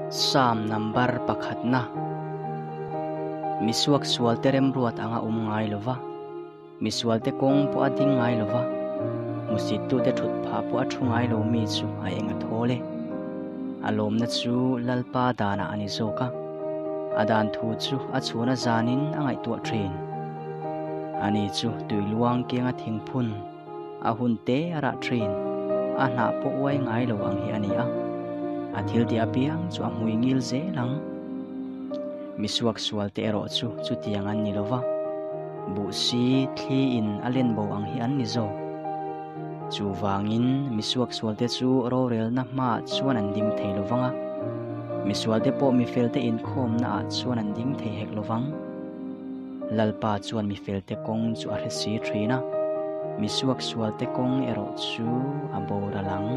Psalm number pakhatna Misuak sualte remruat anga awm ngai lova, misualte kawng pawh a ding ngai lova, hmusittute thut phah pawh a thu ngai lo mi chu a eng a thawl e. A lawmna chu Lalpa danah a ni zawk a, a dan thu chu a chhun a zanin a ngaihtuah thin. Ani chu tui luang kianga thingphun a hun te a rah thin, a hnah pawh uai ngai lo ang hi a ni a, a thil tih apiang chu a hmui ngil zel ang. Misuak sual te erawh chu chutiang an ni lo va, buh si thli in a len bo ang hi an ni zawk. Chuvangin misuak sual te chu rorelna hmaah chuan an ding thei lo vang a, misual te pawh mifel te inkhawmna ah chuan an ding thei hek lo vang. Lalpa chuan mifelte kawng chu a hre si thin a, misuaksualte kawng erawh chu a boral ang.